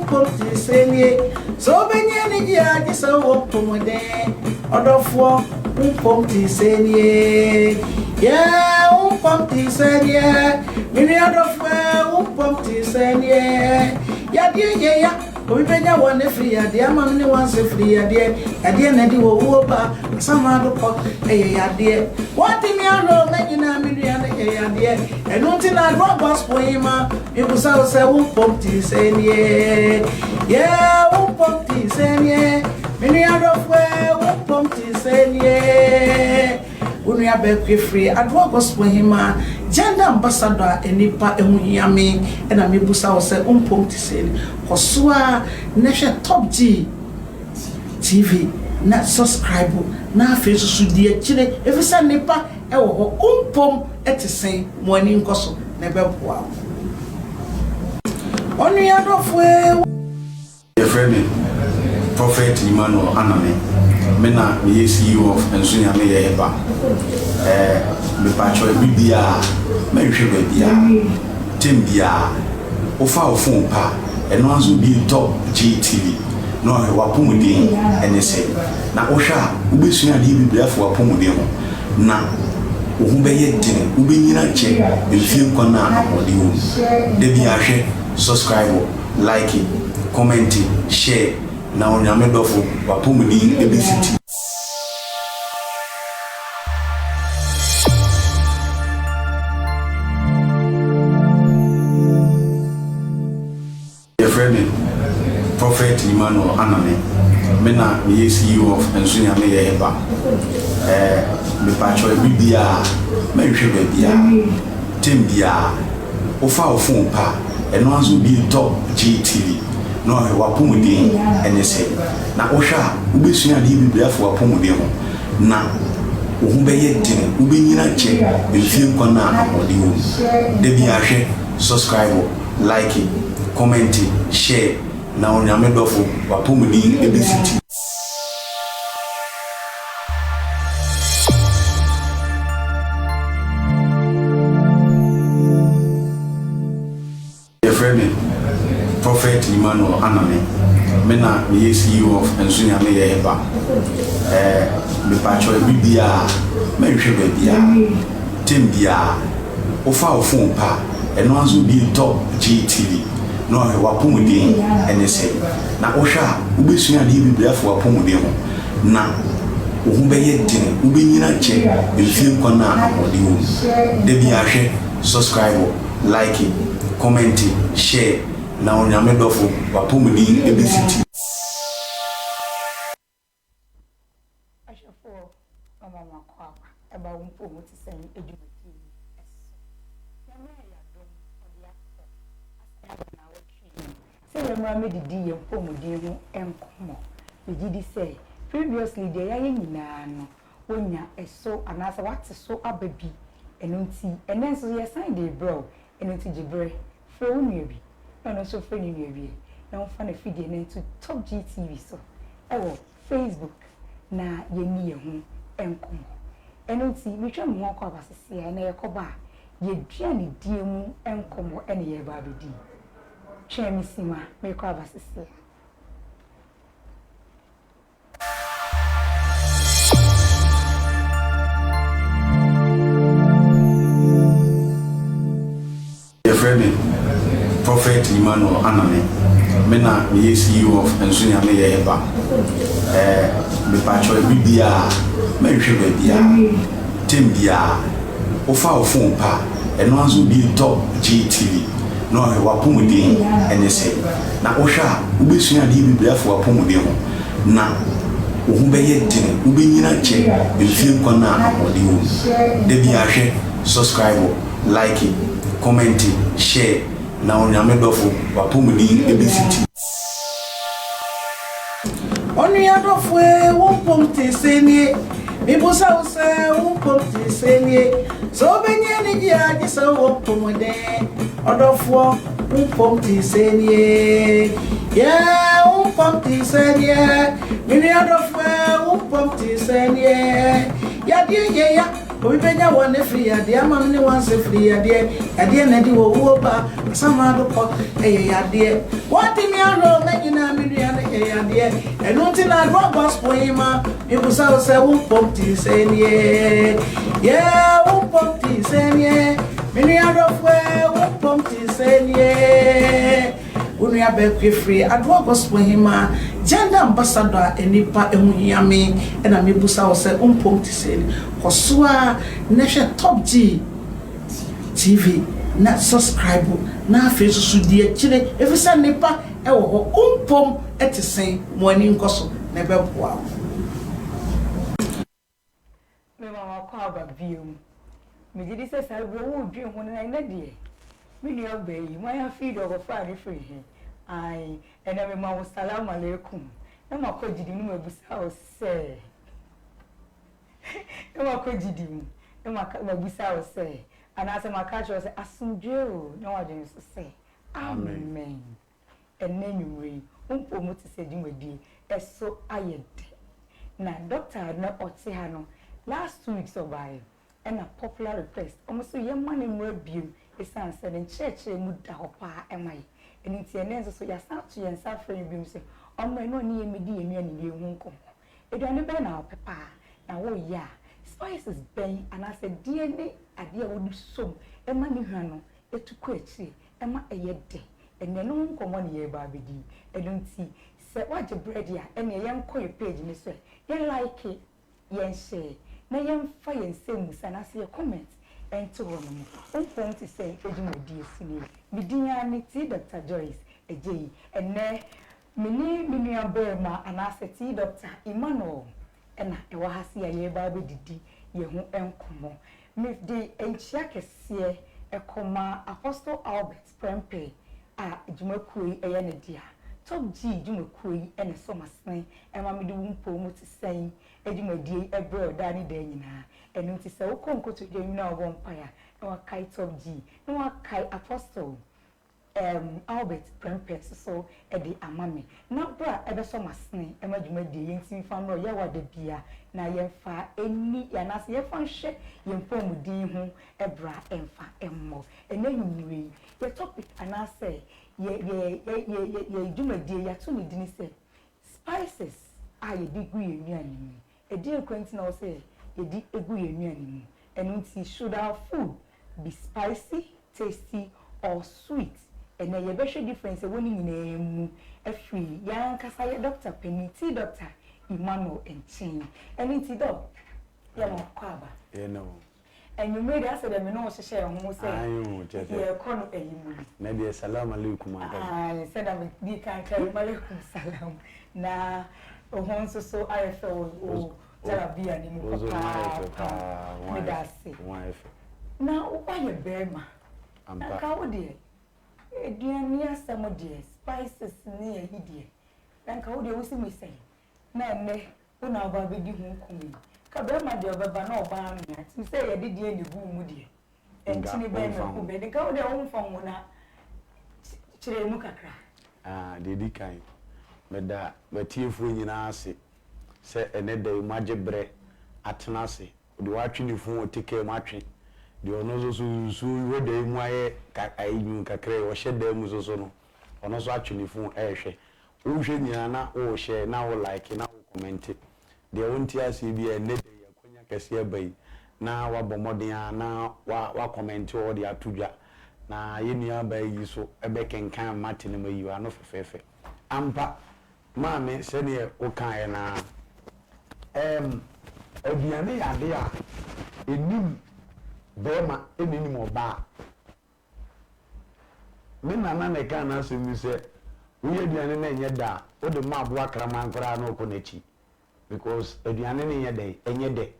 mpom te sɛ nie. Sɛ wobɛnya anigye a, gye sɛ wowɔ mpɔmuden. Ɔdɔfoɔ, wo mpom te sɛ nie. Yeah, wo mpom te sɛ nie. Me nua dɔfoɔ, wo mpom te sɛ nie. Yadeɛ yɛ ya. Obi bɛnya wɔn afiri yadeɛ ama me ne wɔn asɛ firi yadeɛ. Yadeɛ na ɛde owuo ba. Asamando kɔ ɛyɛ yadeɛ. Wɔde me ahwɛ ɔma nyinaa me nua no yɛ yadeɛ. Ɛno nti na Adoa Gospel yi ma mebusa wo sɛ wo mpom te sɛ nie. Yeah, wo mpom te sɛ nie. Me nua dɔfoɔ, wo mpom te sɛ nie. Wo nua bɛkwe firi Adoa Gospel Hema, gender ambassador a nipa ho hia me, ɛna mebusa wo sɛ wo mpom te sɛ nie. Kɔ so a na hwɛ Top G TV na subscribe na afei nso so di akyire ɛfiri sɛ nipa ɛwɔ hɔ wo mpom te sɛn mo ani nkɔ so na ɛbɛboa wo. Onua dɔfoɔ. Yɛfrɛ me Prophet Emmanuel Anane. Me na meyɛ CEO of Nso Nyame Yɛ Hepa. Ɛɛ mepatwɔ ɛbi biara mɛnhwɛ baabiara tem biara wofa wo phone pa a ɛno ara nso bie Top GTV na wahwɛ w'apɔmuden ɛne sɛ na wohwɛ a wobɛsua adeɛ bebree afa w'apɔmuden ho na wo ho bɛyɛ dene wobɛnyini akyɛ mfie nkwa no a ahoɔden wɔ mu. Da biara hwɛ subscribe like, comment, share na Onyame dɔfo w'apɔmuden ɛbɛsi ti. Yɛfrɛ me Prophet Emmanuel Anane. Me na meyɛ CEO of Nso Nyame Yɛ Hepa. Ɛɛ mepatwɔ ɛbi biara mɛnhwɛ baabiara tem biara wofa wo phone pa a ɛno ara nso bie Top GTV na wahwɛ w'apɔmuden ɛne sɛ na wohwɛ a wobɛsua adeɛ bebree afa w'apɔmuden ho na wo ho bɛyɛ dene wobɛnyini akyɛ mfie nkwa no a ahoɔden wɔ mu. Da biara hwɛ subscribe like, comment, share na Onyame dɔfo w'apɔmuden ɛbɛsi ti. Yɛfrɛ me Prophet Emmanuel Anane. Me na meyɛ CEO of Nso Nyame Yɛ Hepa. Ɛɛ mepatwɔ ɛbi biara mɛnhwɛ baabiara tem biara wofa wo phone pa a ɛno ara nso bie Top GTV na wahwɛ w'apɔmuden ɛne sɛ na wohwɛ a wobɛsua adeɛ bebree afa w'apɔmuden ho na wo ho bɛyɛ dene wobɛnyini akyɛ mfie nkwa no a ahoɔden wɔ mu. Da biara hwɛ subscribe like, comment, share na Onyame dɔfo w'apɔmuden ɛbɛsi ti. Ahwɛfoɔ, mama mo akwaaba ɛba wo mpo mu te sɛn adwumadie yi so. Nyame ayɛ adom ɔde akɔ asan aba naawɔtwe yi mu sɛ yɛmmra mmɛdidi yɛn mpɔmuden ho nkɔmmɔ. Megye di sɛ previously deɛ yɛayɛ nyinaa no woanya ɛso anaasɛ woate so aba bi, ɛno nti ɛnnɛ nso yɛsan de rebrɛ wo, ɛno nti gye berɛ frɛ wo nua bi na ɔno nso mfrɛ ne nua bi na momfa n'afidie no nto Top GTV so wɔ Facebook na yɛnni yɛn ho nkɔmmɔ. Ɛno nti metwa me ho akɔ aba seesei a ɛnnɛ yɛkɔba a yɛaduanedie mu nkɔmmɔ na yɛreba abɛdi. Twɛn me sima, merekɔ aba seesei a. Yɛfrɛ me Prophet Emmanuel Anane. Me na meyɛ CEO of Nso Nyame Yɛ Hepa. Ɛɛ mepatwɔ ɛbi biara mɛnhwɛ baabiara tem biara wofa wo phone pa a ɛno ara nso bie Top GTV na wahwɛ w'apɔmuden ɛne sɛ na wohwɛ a wobɛsua adeɛ bebree afa w'apɔmuden ho na wo ho bɛyɛ dene wobɛnyini akyɛ mfie nkwa no a ahoɔden wɔ mu. Da biara hwɛ subscribe like, comment, share na Onyame dɔfo w'apɔmuden ɛbɛsi ti. Onua dɔfo e, wo mpom te sɛ nie. Mebusa wo sɛ wo mpom te sɛ nie. Sɛ wobɛnya anigye a, gye sɛ wowɔ mpɔmuden. Ɔdɔfoɔ, wo mpom te sɛ nie. Yeah, wo mpom te sɛ nie. Me nua dɔfo e, wo mpom te sɛ nie. Yadeɛ yɛ ya. Obi bɛnya wɔ ne firi yadeɛ ama me ne wansa firi yadeɛ. Yadeɛ na ɛde owuo ba, asamando kɔ ɛyɛ yadeɛ. Wɔde me ahwɛ o, mɛnyina me nua no yɛ yadeɛ. Ɛno nti na adoa gospel yi ma mebusa wo sɛ wo mpom te sɛ nie. Yeah, wo mpom te sɛ nie. Me nua dɔfoɔ, wo mpom te sɛ nie. Wo nua bɛkue firi Adoa Gospel Hema, gender ambassador a nnipa ho hia me na mebusa wo sɛ wo mpom te sɛ ni. Kɔ so ara na hwɛ Top G TV na subscribe na afei nso so di akyire efisɛ nnepa wɔ hɔ. Wo mpom te sɛn? Ma w'ani nkɔ so na ɛbɛboa wo. Mema w'akwaaba bio. Megye di sɛ saa berɛ woredwen ho no na ɛnnɛ deɛ, me nua baa yi, hwan afei deɛ ɔkɔfaa no firi he? Ae, ɛnnɛ mema wo salaam alaikum na makɔ gyidi mu na mabisa wo sɛ, na makɔ gyidi mu na maka, mabisa wo sɛ, anaasɛ maka akyerɛ wo sɛ asomdwoeɛ o, na woadwene so sɛ, Amen. Ɛnnɛ anwummere yi, wo mpɔw mu te sɛ dwumadie ɛso ayɛ dɛ. Na doctor a na ɔte ha no, last 2 weeks ɔbaeɛ, ɛna popular request, wɔn nso yɛmma no mmra biom ɛsiane sɛ ne nkyerɛkyerɛ mu da hɔ paa ɛma yɛn. Ɛno nti ɛnnɛ nso so yɛasan ato yɛn nsa afrɛ no biom sɛ ɔmmra na ɔne yɛn mmɛdi yɛn nnuane ho nkɔmmɔ. Aduane bɛn na wopɛ paa na woreyɛ a, spices bɛn anaasɛ deɛn ne adeɛ a wode som ma ne hwa no tu kɔ akyire ma ɛyɛ dɛ. Ɛnnɛ ɛno ho nkɔmmɔ na yɛreba abɛdi yi. Ɛno nti sɛ woagye berɛ deɛ a, ɛnneɛ yɛnkɔ yɛn page no so ɛ, yɛn like, yɛn share, na yɛmfa yɛn nsɛmmusa anaasɛ yɛn comment nto hɔ nom. Wo mpɔn te sɛn dwumadie so nie. Me din ara ne Tea Doctor Joyce Agyei. Ɛnnɛ me ne me nua barima anaasɛ Tea Doctor Emmanuel na ɛwɔ ha sei a yɛreba abɛdidi yɛn ho nkɔmmɔ. Mede nkyea kɛseɛ kɔma Apostle Albert Prempeh a dwumakuo yi yɛ ne dea. Top G dwumakuo yi na ɛsɔ m'asene ma mede wo mpɔw mu te sɛn dwumadie yi brɛ wo daa ne daa nyinaa. Ɛno nti sɛ wokɔ nkotodwe nwunu a wobɔ mpaeɛ a, na woakae Top G, na woakae Apostle Erm Albert Prempeh nso de ama me. Na bra bɛsɔ m'asene ma dwumadie yi nti mfa mmerɛ ɔyaw a da bia na yɛmfa nni anaasɛ yɛmfa nhwɛ yɛn mpɔmuden ho bra mfa mmɔ. Ɛnnɛ anwummerɛ yi, yɛ topic anaasɛ yɛ yɛ yɛ yɛ yɛ dwumadie yɛato ne dini sɛ Spices a yɛde gu yɛn nnuane mu. Ɛdeɛn koraa nti na ɛwɔ sɛ yɛde gu yɛn nnuane mu? Ɛno nti should our food be spicy, tasty or sweet? Ɛnnɛ yɛbɛhwɛ difference a ɛwɔ ne nyinaa mu afiri yɛn ankasa yɛ doctor panin, tea doctor Emmanuel nkyɛn. Ɛno nti doc, yɛma wo akwaaba. Yɛn o. Anwummere deɛ asɛ deɛ me ne wo hyehyɛɛ ho sɛ yɛrekɔ no ayi mu no. Na deɛ salam aleikum ankasa. Ae, sɛdeɛ me dii kan kae no, malaikum salam. Na wo ho nso so ayɛ fɛ wɔ wo jalabia no mu papaapa. Meda ase. Na woayɛ barima. Na nka wo deɛ, aduane asɛm deɛ, spices ne ayi deɛ, na nka wo deɛ wosi me sɛn? Na ɛnnɛ wo na woba abɛdi ho nkɔmmɔ yi. Ka barima deɛ ɔbɛba na ɔbaa anwea nti sɛ yɛde deɛn na ɛgu wo mu deɛ, nkyene bɛn na ɛgu bɛn. Nka wo deɛ womfa ho na kyerɛ mu kakra. Ah, deɛ ɛdi kan, meda m'atiefoɔ nyinaa ase sɛ ɛnnɛ da yi moagye berɛ atena ase. Deɛ watwe ne fon ɔte kaa mu atwe, deɛ ɔno nso so nsuo wɔ dan mu ayɛ ka ayi nwunu kakra yi ɔhyɛ dan mu nso so no, ɔno nso atwe ne fon ɛrehwɛ. Wohwɛ nyinaa na wo share na wo like na wo kɔmɛnte. Deɛ wonte aseɛ biara ɛnnɛ da yi akwanya kɛseɛ aba yi na wabɔ mmɔden ara na wa wa kɔmɛnte wɔ hɔ de ato dwa na yɛn nua baa yi so bɛkenkan mate no mayi w'ano fɛfɛɛfɛ. Ampa maame sɛdeɛ wo kaeɛ no ara ɛɛm aduane yɛ adeɛ a ɛnim barima ɛna ɛnim ɔbaa. Me nana na ɛkaa n'asɛm bi sɛ, woyɛ aduane na ɛnyɛ dɛ a, wode ma aboa kraman koraa na ɔkɔ n'akyi because aduane no nyɛ dɛn? Ɛnyɛ dɛ.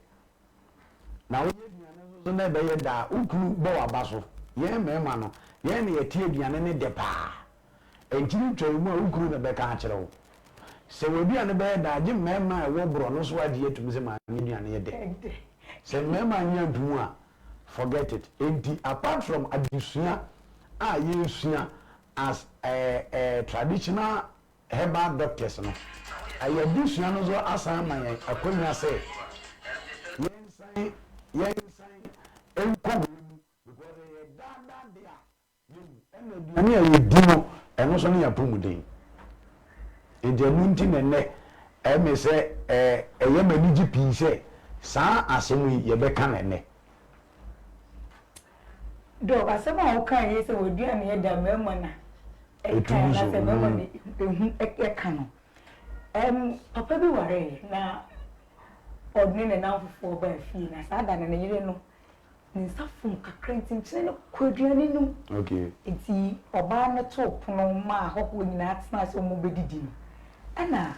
Na woyɛ aduane nso so na ɛbɛyɛ dɛ a, wo kunu bɔ w'aba so. Yɛn mmarima no, yɛn na yɛte aduane no dɛ paa. Nkyiri twa mu a, wo kunu na ɛbɛka akyerɛ wo. Sɛ w'aduane bɛyɛ dɛ a, gye mmarima a ɛwɔ borɔno so agye atum sɛ maame aduane yɛ dɛ. Sɛ mmarima annye antom a, forget it. Enti apart from adesua a yɛresua as traditional herbal doctors no, yɛn adesua no nso asan ama yɛn akwanya sɛ yɛnsan yɛnsan. Nkɔ wei mu because ɛyɛ daa daa de a yɛwu. Ɛna aduane a yɛdi no, ɛno nso ne yɛn apɔmuden. Enti ɛno nti na ɛnnɛ ɛyɛ me sɛ ɛyɛ me anigye pii sɛ saa asɛm yi yɛbɛka no ɛnnɛ. Dɔk, asɛm a wokae yi sɛ w'aduane yɛ dɛ a mmarima na ɛkae anaasɛ mmarima na ɛhu ɛka no. Ɛm, papa bi wareeɛ na ɔne ne nnamfofoɔ baa fie na saa da no ne yere no ne nsa fom kakra nti nkyene no kɔ aduane no mu. Nti ɔbaa no too pono maa ahɔhoɔ nyinaa tenaa sɛ wɔbɛdidi no, ɛna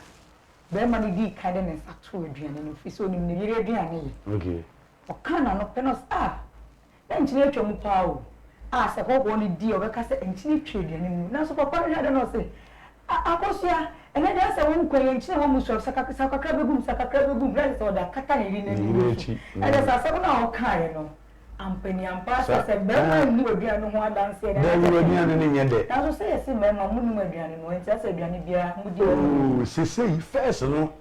barima no dii kan de ne nsa too aduane no mu firi sɛ ɔnim ne yere aduane yɛ. Ɔkaa n'ano pɛ na ɔse, Ah! Na nkyene atwa mu paa o! A sɛ hɔhoɔ no di a, ɔbɛka sɛ nkyene twa aduane no mu. Nanso papa no hwɛ ade na ɔse, Ah, Akosua, ɛnnɛ deɛ asɛ wo nkwa yi, nkyene a ɛwɔ mu sua, sa kakra bɛgu mu, sa kakra bɛgu mu. Na kyerɛ sɛ ɔde akata ne yere no anim nso. Ɛkyerɛ sɛ asɛm no a ɔkaeɛ no, ampaniampa ara kyerɛ sɛ barima nni w'aduane ho adanseɛ de anaasɛ. Dabi, w'aduane no nyɛ dɛ. Nanso sɛ yɛse mmarima monnim aduane noa nti, asɛ aduane biara modi a ɛnyɛ dɛ. Oh, sesei, first no,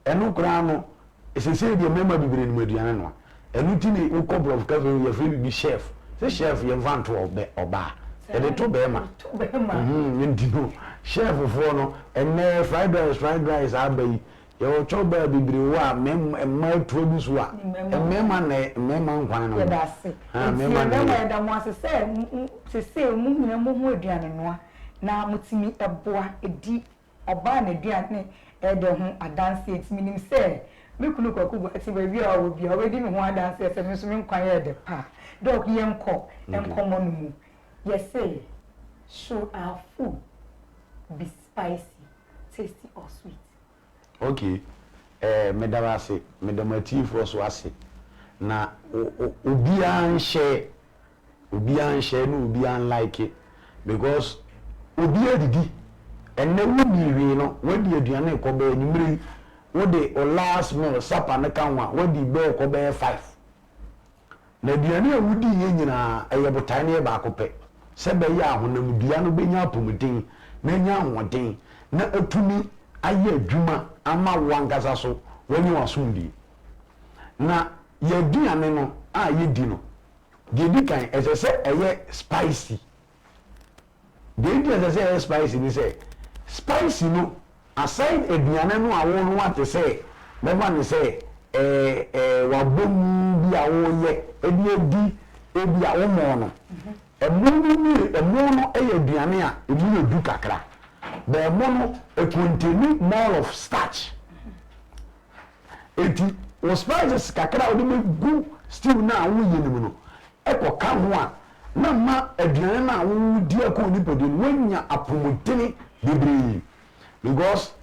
Ɛno koraa no, seesei deɛ mmarima bebree nim aduane noa. Ɛno nti na wokɔ borɔfo cafe no yɛfrɛ biribi chef. Sɛ chef yɛmfa nto ɔbɛ ɔbaa, yɛde to barima. Mhm, nti no chef foɔ no, ɛnnɛ fried rice fried rice aba yi, yɛwɔ chop bar bebree wɔ hɔ a mmarima atu agu so a, mmarima na mmarima nkwan no no. Yɛda ase. Ha, Nti mmarima na mmarima ɛyɛ. yɛda mo ase sɛ seesei mo nyinaa mohu aduane noa na motumi boa di Ɔbaa n'aduane dɛ ho adanseɛ nti menim sɛ me kunu Kwaku Boakye baabi a ɔwɔ biara ɔbɛdi me ho adanseɛ sɛ me nso me nkwa yɛ dɛ paa. Doc yɛnkɔ nkɔmmɔ no mu. Yɛse should our food be spicy, tasty or sweet? Ok eh meda wo ase, meda m'atiefoɔ so ase na obiara nhyɛ Obiara nhyɛ ne obiara nlike because obiara didi. Ɛnnɛ wonni hwee no wadi aduane rekɔ bɛyɛ anwumerɛ yi wode wo last meal supper no ka ho a wadi bɛyɛ kɔ bɛyɛ five. Na aduane a wodiiɛ nyinaa ɛyɛ botae no yɛ baako pɛ sɛ ɛbɛyɛ a honamdua no bɛnya apɔmuden na anya ahoɔden na atumi ayɛ adwuma ama wo ankasa so woanya w'asomdwie. Na yɛn aduane no a yɛdi no Deɛ ɛdi kan, ɛsɛ sɛ ɛyɛ spicy. Deɛ nti a ɛsɛ sɛ ɛyɛ spicy ne sɛ, spicy no, aside aduane no a wonoa te sɛ, mɛfa no sɛ ɛɛ ɛɛ w'abɔmu bi a woreyɛ de adi ebi a wo mɔɔ no, ɛmo no mu ɛmo no yɛ aduane a ɛmu yɛ du kakra, but ɛmo no ɛcontaini more of starch. Enti wo spices kakra a wode bɛgu stew no a woreyɛ no mu no kɔka ho a, na ama aduane no a woredi akɔ wo nipadua no, woanya apɔmudene bebree because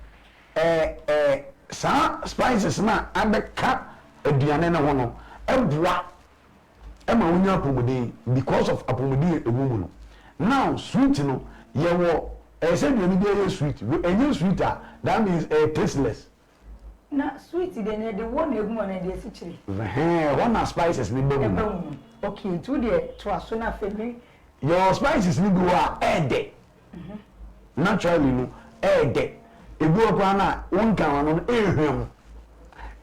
eh, eh, saa spices no a abɛka aduane no ho no boa ma wonya apɔmuden because of apɔmuden a ɛwɔ mu no. Now sweet no, yɛwɔ, ɛyɛ sɛ aduane biara yɛ sweet, ɛnyɛ sweet a, that means ɛyɛ tasteless. Na sweet deɛ no yɛde wɔ na egu mu anaa yɛde asikyire? Ɛhɛn, ɛhɔ na spices no ba mu no. Ɛba mu no. Okay, nti wo deɛ toa so na afei me. Yɛwɔ spices no bi wɔ hɔ a ɛɛdɛ. Naturally no ɛɛdɛ. Ebi wɔ koraa no a wo nka w'ano no ɛɛhwam.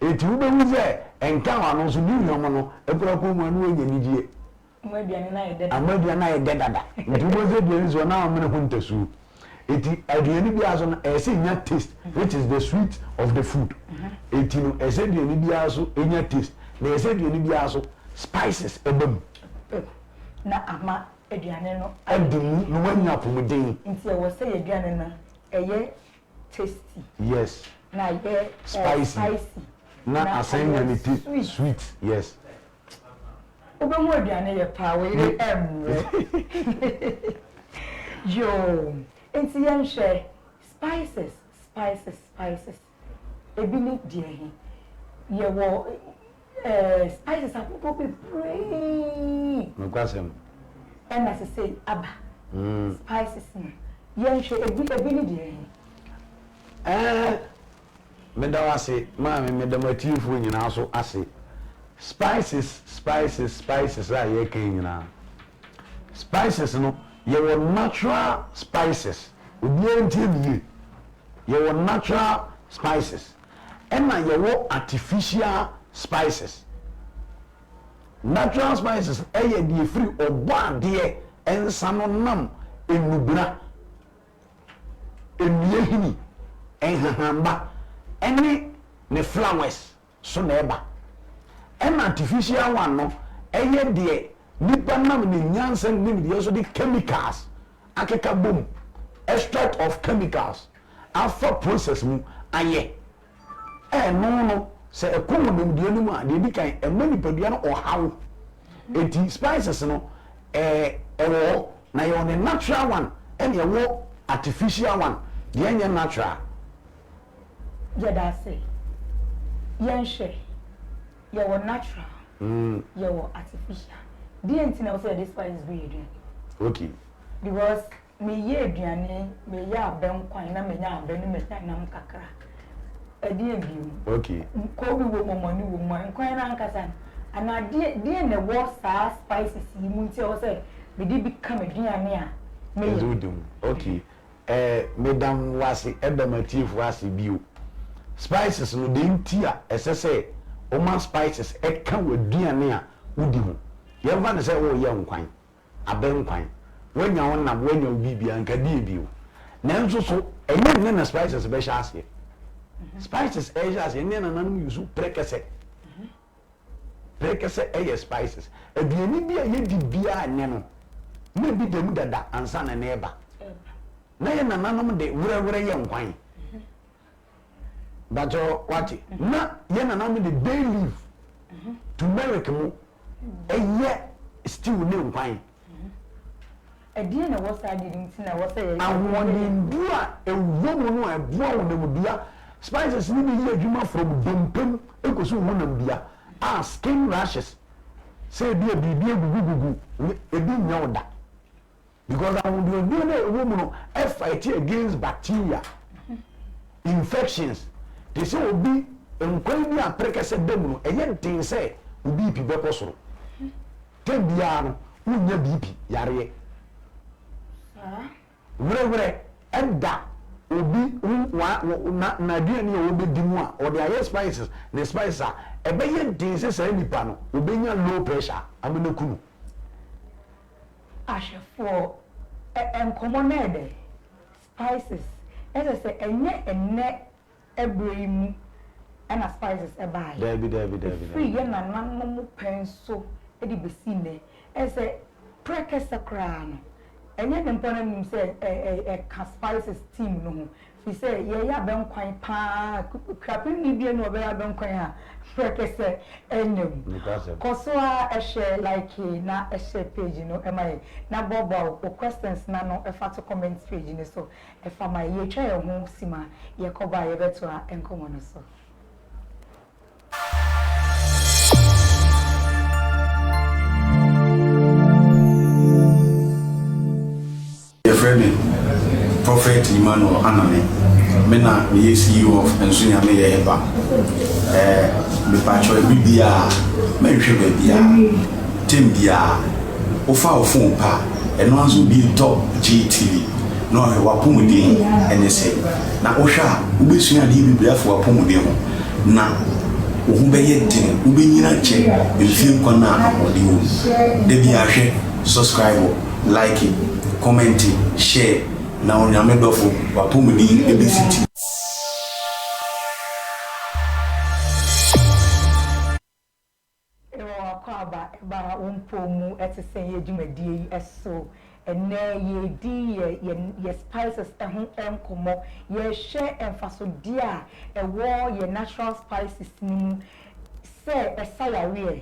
Eti wobɛhu sɛ ɛnka w'ano nso ne hwam no ɛkura kɔn mu a na woanya anigyeɛ. Ama aduane no ayɛ dɛ dada. Ama aduane no ayɛ dɛ dada. Nti wobɛhu sɛ aduane si hɔ na wamene ho ntasuo. Eti aduane biara so no ɛyɛ sɛ enya taste which is the sweet of the food. Eti no ɛyɛ sɛ aduane biara so enya taste na ɛyɛ sɛ aduane biara so spices ɛba mu. Na ama aduane no ayɛ Adi mu na wanya apɔmuden. Nti ɛwɔ sɛ yɛn aduane no ɛyɛ tasty. Yes. Na ayɛ spicy. Spicy. Na asan nya ne taste sweet yes. Wobɛhu aduane yɛ paa, wo yere ɛmmerɛ. Yoo, nti yɛnhwɛ spices, spices, spices. Ebi ne deɛ he? Yɛwɔ eh, spices ahodoɔ bebree. Nokwasɛm. Ɛna sesei aba. Spices no, yɛnhwɛ ebi, ebi ne deɛ he? Ɛɛ. Meda wo ase maame meda m'atiefoɔ nyinaa so ase spices spices spices a yɛreka yi nyinaa spices no yɛwɔ natural spices obiara ntie me yie yɛwɔ natural spices ɛna yɛwɔ artificial spices. Natural spices yɛ deɛ ɛfiri ɔbɔadeɛ nsa no nam nnubena, nnua hini, nhahanba ne ne flowers so na ɛba. Ɛna artificial one no yɛ deɛ nipa nam ne nyansa ne nimdeɛ so de chemicals akeka bom, extract of chemicals afa process mu ayɛ. Ɛno no, sɛ ɛkɔ honamdua no mu a, deɛ ɛdi kan, ɛma nipadua no ɔhaw. Enti spices no, ɛɛ ɛwɔ hɔ, na yɛwɔ ne natural one, ɛna ɛwɔ artificial one, deɛ ɛnyɛ natural. Yɛda ase. Yɛnhwɛ, yɛwɔ natural, yɛwɔ artificial. Deɛ nti na ɛwɔ sɛ yɛde spices gu yɛn aduane mu? Okay. Because Meyɛ aduane, meyɛ abɛnkwan na manya abɛ ne manya nam kakra. Ɛdeɛn bio? Okay. Koobi wɔ mu, ɔmɔne wɔ mu a, nkwan no ankasa no, anaa deɛ deɛn na ɛwɔ saa spices yi mu nti a ɛwɔ sɛ mede bi ka m'aduane a meyɛ? Ɛdze wodi mu. Okay. Eh, meda wo ase, ɛda m'atiefoɔ ase bio. Spices no, deɛ nti a ɛsɛ sɛ woma spices ɛka w'aduane a wodi ho. Yɛmfa no sɛ woreyɛ nkwan. Abɛnkwan, woanya wo nam, woanya wo biribiara, nka deɛ bio. Nanso so ɛnyɛ nnɛ na spices bɛhyɛ aseɛ? Spices ɛrehyɛ aseɛ, ɛnnɛ nananom use prɛkɛsɛ. Prɛkɛsɛ ɛyɛ spices. Aduane bi a yɛdi biara nnɛ no, na ebi da mu dada ansa na ɛnɛ ɛba. Na yɛ nananom de werɛwerɛ yɛ nkwan. Bakyɛ wate? Na yɛ nananom de bay leaf, turmeric mo ɛyɛ stew ne nkwan. Ɛdeɛn na ɛwɔ saa adeɛ no nti na ɛwɔ sɛ yɛyɛ? Ahoɔdennuro a ɛwɔ mu no a ɛboa honamdua, spices no bi yɛ adwuma from dompe mu kɔsi wo honamdua a skin rashes sɛ ebi a biribi agugugugu ebi nyɛ wo da. Because ahoɔdennuro no a ɛwɔ mu no fight against bacteria, infections. Te sɛ obi nkwan bi a prekɛsɛ da mu no, ɛyɛ den sɛ wo BP bɛkɔ soro. Tɛm biara no, wonnya BP yareɛ. Werɛwerɛ da obi wa na n'aduane a ɔbɛdi mu a ɔde ayɛ spices ne spices a, ɛbɛyɛ den sɛ saa nipa no ɔbɛnya low pressure ama no aku no. Ahwɛfoɔ, ɛ nkɔmmɔ no yɛ dɛ. Spices, ɛsɛ sɛ ɛnyɛ ɛnnɛ ɛberɛ yi mu ɛna spices ɛbaeɛ. Daabi, daabi, daabi, Ɛfiri daabi. yɛn nananom pɛn so de bɛsi nnɛ. Ɛsɛ sɛ prɛkɛsɛ koraa no, ɛnyɛ ne mpo na menim sɛ ɛ ɛ ɛka spices team no ho. Firi sɛ yɛyɛ abɛnkwan pa ara, Kuapemni biara nni hɔ a ɔbɛyɛ abɛnkwan a prɛkɛsɛ nna mu. Nokwasɛm. Kɔ so ara hwɛ, like na share page no ma yɛn, na boaboa wo questions no ano fa to comment page no so fa ma yɛn. Yɛtwa yɛn ho sim a, yɛkɔba a yɛbɛtoa nkɔmmɔ no so. Yɛfrɛ me Prophet Emmanuel Anane. Me na meyɛ CEO of Nso Nyame Yɛ Hepa. Eh, mepakyɛw ɛbere biara, mɛnhwɛ baabiara, tem biara, wofa wo phone pɛ a, ɛno ara nso bue Top GTV na wahwɛ w'apɔmuden ne sɛn. Na wohwɛ a, wobɛsua adeɛ bebree afa w'apɔmuden ho, na wo ho bɛyɛ den, wobɛnyini akyɛ mfie nkwa nna a ahoɔden wɔ mu. Da biara hwɛ, subscribe, like, comment, share, na Onyame dɔfo, w'apɔmuden bɛsi ti. Ewɔ w'akwaaba ba wo mpɔw mu te sɛn yɛ dwumadie yi so. Ɛnnɛ yɛredi yɛ yɛ yɛ spices ho nkɔmmɔ. Yɛrehwɛ mfasodeɛ a ɛwɔ yɛ natural spices no mu sɛ ɛsa yareɛ,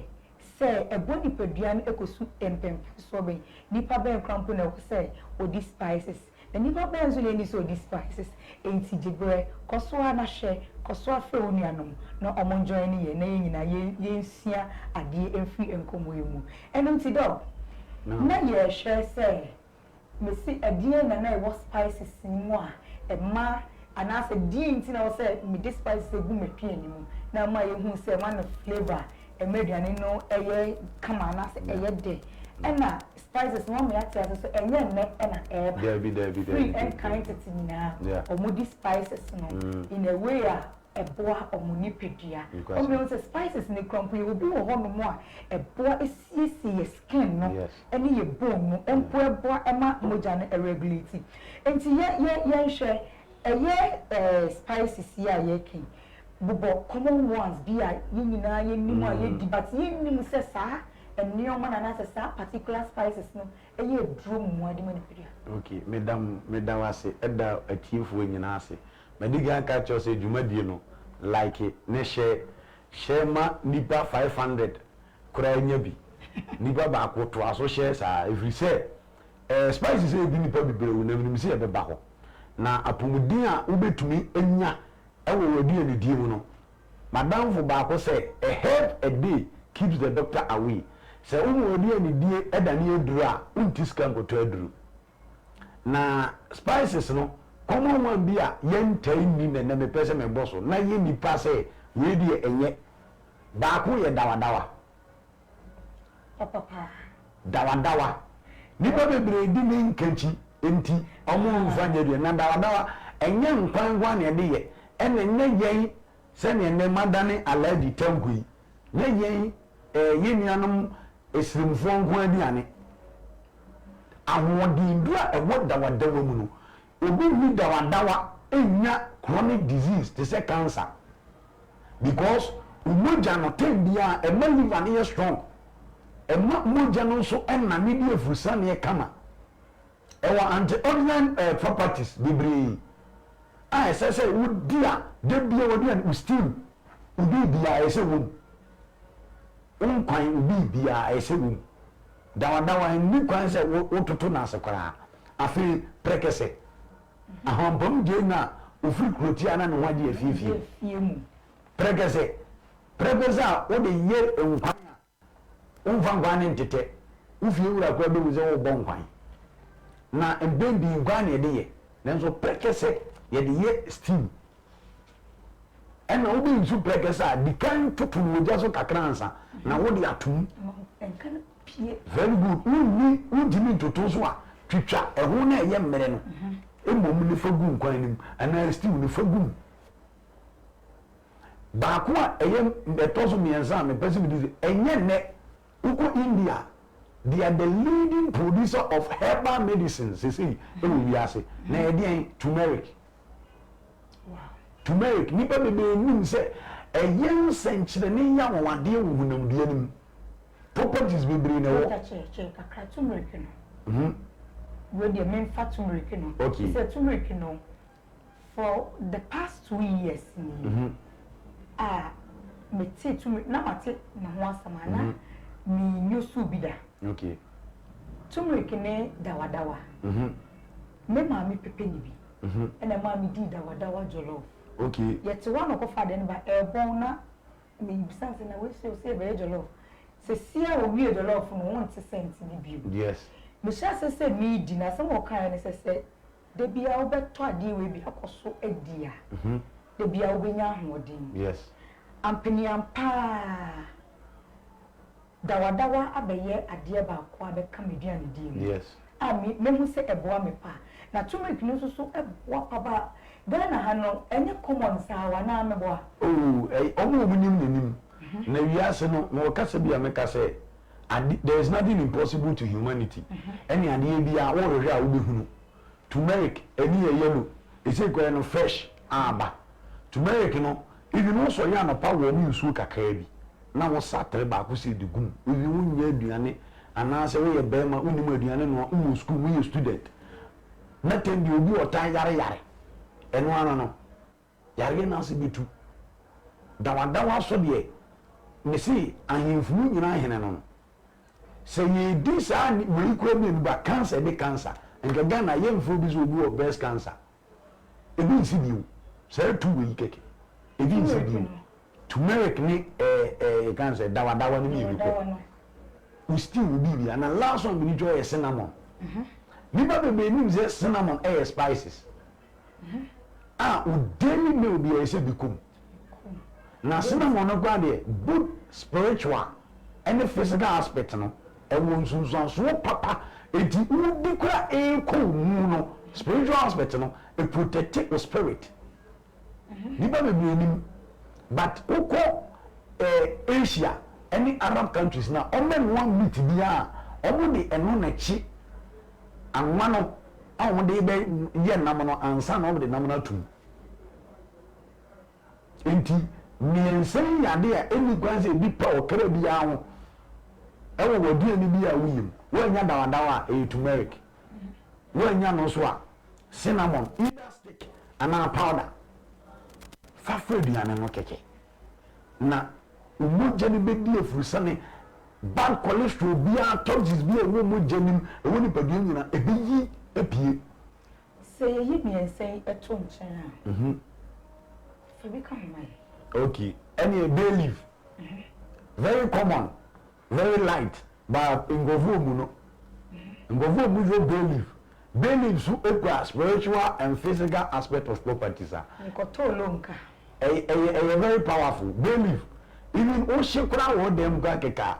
sɛ ɛbɔ nipadua no kɔsu mpɛnpɛnsoɔ bɛn, nipa bɛn koraa mpo na ɛwɔ sɛ ɔdi spices. Na nnipa bɛn nso na enni sɛ odi spices? Enti gye berɛ, kɔ so ara na hwɛ, kɔ so ara frɛ wo nuanom na wɔn join yɛn na yɛn nyinaa yɛn yɛnsua adeɛ mfiri nkɔmmɔ yi mu. Ɛno nti Doc, na yɛrehwɛ sɛ mese ɛdeɛn na na ɛwɔ spices no mu a ɛma anaasɛ deɛn nti na ɛwɔ sɛ mede spices gu m'aduane mu na ama yɛhu sɛ ɛma no flavour, ɛma aduane no yɛ kama anaasɛ ɛyɛ dɛ. Ɛna Spices no wama yɛate ase sɛ ɛnyɛ nnɛ na ɛreba. Dabi dabi Firi dabi. nkan tete nyinaa Yeah. wɔdi spices no in a way a. ɛboa wɔn nipadua. Wɔn bɛhu sɛ spices no kura mpo yɛwɔ bi wɔ hɔnom a ɛboa siesie yɛ skin no ne yɛ bone no mpo ɛboa ɛma mogya no ɛregulate. Nti yɛ yɛ yɛnhwɛ ɛyɛ ɛɛ spices yi a yɛreka yi bobɔ common ones bi a yɛn nyinaa yɛnim a yɛdi but yɛnnim sɛ saa nneɛma no anaasɛ saa particular spices no ɛyɛ aduro mmoa de ma nipadua. Ok, meda meda wo ase ɛda atiefoɔ nyinaa ase. Madi kan aka akyerɛ wo sɛ dwumadie no like ne share, share ma nnipa 500 koraa nya bi, nipa baako toa so share saa ɛfiri sɛ eh, spices ɛredi nnipa bebree awu na menim sɛ yɛbɛba hɔ. Na apomuden a wobɛtumi anya wɔ w'aduanedie mu no, m'adamfo baako sɛ a herb a day keeps the doctor away, sɛ woma w'aduanedie dane aduro a, wonte sika nkɔtɔ aduro. Na spices no common one bi a yɛntaa nni na ɛnɛ mepɛ sɛ mebɔ so na yɛ nnipa sɛ wei deɛ ɛnyɛ. Baako yɛ dawadawa. Papa paa. Dawadawa. Nnipa bebree di ne nkakyi nti wɔn mfa nyɛ aduane. Na dawadawa ɛnyɛ nkwan nko ara na yɛde yɛ ɛna ɛnyɛ yɛn sɛdeɛ nnɛ madane Alhaji Tanko yi, nyɛ yɛn eh, yɛn nuanom Asirimfoɔ nko ara aduane. Ahoɔdennuro a ɛwɔ dawadawa mu no, obi nni dawadawa nnya chronic disease te sɛ cancer because wo mogya no time biara ɛma liver no yɛ strong, ɛma mogya no nso nane di afurusaneɛ kama. Ɛwɔ antioxidant eh, properties bebree a ɛsɛ sɛ wodi a da biara w'aduane, wo stew, wo biribiara ɛsɛ sɛ wɔ mu. Wo nkwan, wo biribiara ɛsɛ wɔ mu. Dawadawa nni kwan sɛ wototo no ase koraa. Afei prɛkɛsɛ, ahampam gyeene a ofiri kurotia na ne ho agye afiefie mu. Prɛkɛsɛ, prɛkɛsɛ a wode yɛ nkwan a Womfa nkwan no ntetɛ. Wo fie wura koraa behu sɛ worebɔ nkwan. Na mpɛn pii nkwan na yɛde yɛ, nanso prɛkɛsɛ yɛde yɛ stew. Ɛnna wobɛnsu prɛkɛsɛ a, di kan toto no wɔ gya so kakra ansa na wode atom. Very good. Wonni, wontumi ntoto nso a, twitwa ɛho na ɛyɛ mmerɛ no mmom ne fa gu nkwan no mu anaa stew no fa gu mu. Baako a ɛyɛ ɛtɔ so mmiɛnsa a mepɛ sɛ mede si, ɛnyɛ nnɛ, wokɔ India, they are the leading producer of herbal medicine sesei ɛwɔ wiase. Na ɛyɛ deɛn? Turmeric. Turmeric, nnipa bebree nnim sɛ ɛyɛ nsɛnkyerɛnne yɛ anwanwadeɛ wɔ honamdua no mu. Properties bebree na ɛwɔ. Doctor kyerɛ kyerɛ kakra turmeric no. Wei deɛ memfa turmeric no. Okay. Sɛ turmeric no For the past 2 years ni a metee turmeric, na mate ne ho asɛm a na mennyɛ bi da. Turmeric ne dawadawa. Me maame pepe ne bi. Ɛna ɛmaa me dii dawadawa jollof. Yɛte hɔ a na ɔkɔfa adeɛ no ba ɛɛbɔn na mebisa no sɛ na wei so sɛ yɛbɛyɛ jollof. Seesei a owie jollof no wonte scent no bio. Mehyɛ ase sɛ meedi na asɛm a ɔkaeɛ ne sɛ sɛ da biara wobɛtɔ adeɛ wei bi akɔ so adi a, da biara wobɛnya ahoɔden. Ampaniampa dawadawa abɛyɛ adeɛ baako a bɛka m'aduanedie mu. A me mehu sɛ ɛboa me paa. Na turmeric no nso so ɛboa papa. Ghana ha no ɛnyɛ common saa o anaa meboa? Oh, ɔmo a ɔmo nim na nim. Na wiase no, mewɔ kasa bi a meka sɛ, ade, there is nothing impossible to humanity. Ɛne adeɛ biara wohwehwɛ a wobɛhunu. Turmeric ani yɛ yellow, ɛsei koraa no fresh a aba. Turmeric no, even wosɔre anɔpa warm nsuo kakraa bi na wosa atere baako sei de gu mu, even wonyɛ aduane anaasɛ woyɛ barima wonnim aduane noa, wowɔ school woyɛ student na tɛm bi obi ɔtaa yare yare, ɛno ara no yareɛ no ase bɛtu. Dawadawa so deɛ mese ahemfo mu nyinaa hene no no, sɛ yɛdi saa wei koraa mmienu ba cancer ɛde cancer nka Ghana yɛmfrɛ obi sɛ obi wɔ breast cancer ebi nsi bio saa tu wei kɛkɛ ebi nsi bio turmeric ne ɛɛ ɛɛ yɛka sɛ dawadawa no mmienu pɛ wo stew wo biribi na last one bi twɛ yɛ cinnamon nipa bebree nim sɛ cinnamon ɛyɛ spices a wo daily meal bi ɛyɛ sɛ bi kum na cinnamon no koraa deɛ both spiritual ɛne physical aspect no ɛwɔ nsunsuansoɔ papa eti wodi kora ɛrekɔ wo mu no spiritual aspect no e protect wo spirit. Nnipa bebree nim but wokɔ eh, Asia ɛne Arab countries no a, wɔbɛnoa meat biara a, wɔde ɛno na ɛkye anwa no a wɔde bɛyɛ nam no ansa na wɔde nam no atum. Enti mmiɛnsa yi yɛ ade a ɛnni kwan sɛ ebi pa ɔkra biara ho wɔ w'aduane bi a woyɛ mu. Woannya dawadawa a, ɛyɛ turmeric. Woannya no nso a, cinnamon, either stick anaa powder. Fa fra aduane no kɛkɛ na wo mogya no bɛdi afurusane. Bad cholesterol biara, toxins biara a ɛwɔ mogya no mu, ɛwɔ nipadua mu nyinaa, ɛbɛyi apue. Sɛ yɛyi mmiɛnsa yi to nkyɛn a, fa bi ka ho ma yɛn. Okay, ɛneɛ bay leaf, very common, very light, but nkurɔfoɔ mmu no. Nkurɔfoɔ mmu sɛ bay leaf. Bay leaf nso kura spiritual and physical aspect of properties a. Nkɔtɔɔ lonka. Ɛyɛ ɛyɛ very powerful. Bay leaf, even wohye koraa wɔ wo dan mu koraa kɛkɛ a,